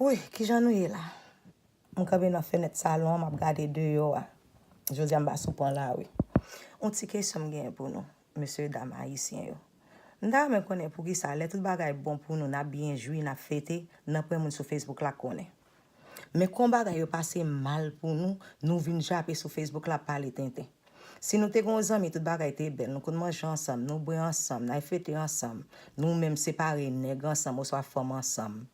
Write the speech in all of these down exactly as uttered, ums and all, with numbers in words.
Wi, kijan nou ye la? M kanpe nan fenèt salon an, m ap gade deyò a. Jodi a m pa sou pon lari. Yon ti kesyon m genyen pou nou, mesye dam ayisyen yo. M ta renmen konnen poukisa lè tout bagay bon pou nou, n ap byen jwi, n ap fete, n ap wè moun sou Facebook la konnen. Men kon bagay yo pase mal pou nou, nou vin jape sou Facebook la ap pale tenten. Si nou te gen yon zanmi, tout bagay te bèl, nou konn manje ansanm, nou bwè ansanm, n al fete ansanm, nou menm separe nèg ansanm oswa fanm ansanm.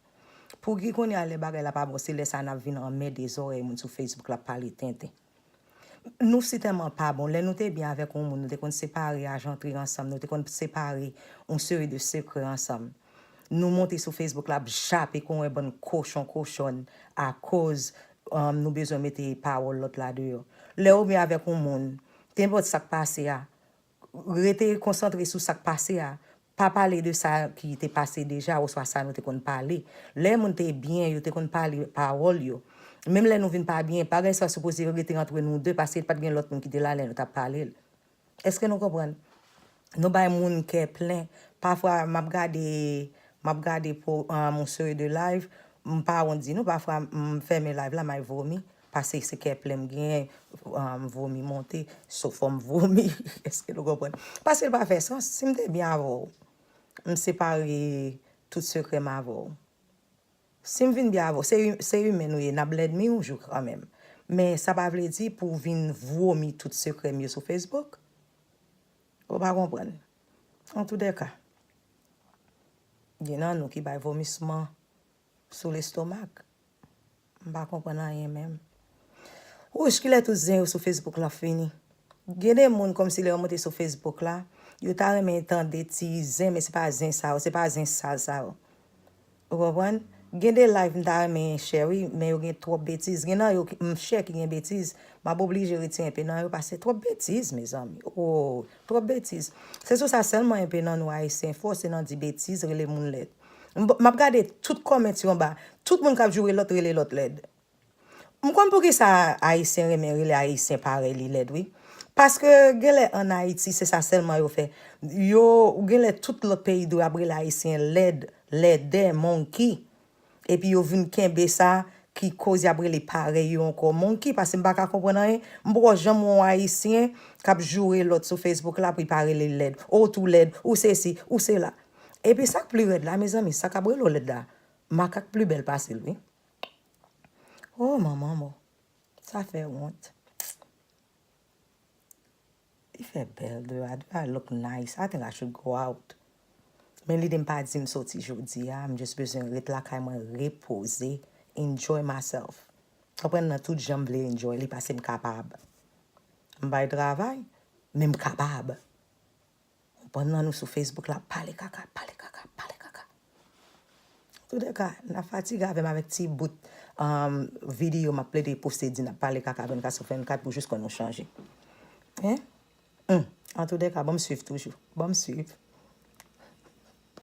Pouki kounye a lè bagay la pa bon, se lè sa n ap vin anmède zòrèy moun sou Facebook la ap pale tenten. Nou si tèlman pa bon, lè nou te byen avèk yon moun, nou te konn separe ajantre ansanm, nou te konn separe yon seri de sekrè ansanm. Nou monte sou Facebook la ap jape kon yon bann kochon kochòn akoz um, nou bezwen mete pawòl lòt la deyò. Lè ou byen avèk yon moun, kenpòt sa k pase a, rete konsantre sou sa k pase a. Pa pale de sa ki te pase deja oswa sa nou te konn pale. Lè moun te byen, yo te konn pale pawòl yo. Menm lè nou vin pa byen, bagay sa sipoze rete antre nou de, paske pa t gen lòt moun ki te la lè nou t ap pale l. Èske nou konprann? Nou bay moun kè plen. Pafwa, m ap gade, m ap gade pou um, yon seri de live. M pa wont di nou, pafwa, m fèmen live la, m al vomi. Paske se kè plen m genyen, um, vomi monte. So fò m vomi. Èske nou konprann? Paske l pa fè sans. Si m te byen avè w, m separe tout sekrè m avè w. Si m vin byen avè w, se, se imen nou ye, n ap lènmi yon jou kanmenm. Men sa pa vle di pou w vin vomi tout sekrè m yo sou Facebook. Ou pa konprann. Antoudèka, gen nan nou ki bay vomisman sou lestomak. M pa konprann anyen menm. Wouch, kilè tout zen yo sou Facebook la fini? Gen de moun kòmsi lè yo monte sou Facebook la, yo ta renmen tande ti zen, men se pa zen sa yo, se pa zen sal sa yo. Ou konprann? Gen de live m ta renmen share wi, men yo gen twòp betiz. Gen nan yo ki- m share ki gen betiz, m ap oblije retire enpe nan yo paske twòp betiz, mezanmi. Oh, twòp betiz. Se sou sa sèlman enpe nan nou ayisyen fò, se nan di betiz, rele moun lèd. M, m ap gade tout kòmantè yo anba. Tout moun k ap joure lòt rele lòt lèd. M konn poukisa ayisyen renmen rele ayisyen parèy li lèd wi. Paske genlè ann Ayiti se sa sèlman yo fè. Yo, genlè tout lòt peyi dwe ap rele ayisyen lèd, lèdè, monkey. Epi yo vin kenbe sa ki koz y ap rele parèy yo ankò monkey, paske m pa ka konprann anyen. M poko janm wè yon ayisyen k ap joure lòt sou Facebook la pou y pa rele l lèd. Ou tou lèd, ou sesi, ou sela. Epi sa k pli rèd la, mezanmi, sa k ap rele w lèd la, makak pli bèl pase l wi. Oh manman mo, sa fè wont. Li fè bèl deyò a, deyò a look nice. I think I should go out. Men lide m pa di m soti jodi a, m just bezwen ret lakay mwen repoze, enjoy myself. Konprann nan tout jan m vle enjoy li paske m kapab. M bay travay, men m kapab. Pandan nou sou Facebook la, pale kaka, pale kaka, pale kaka. Toudèka, n ap fatige avè m avèk ti bout um, videyo m ap plede poste di n ap pale kaka vennkat sou vennkat pou jis kon nou chanje. Hein? Hum. Antoudèka, ban m swiv toujou. Ban m swiv.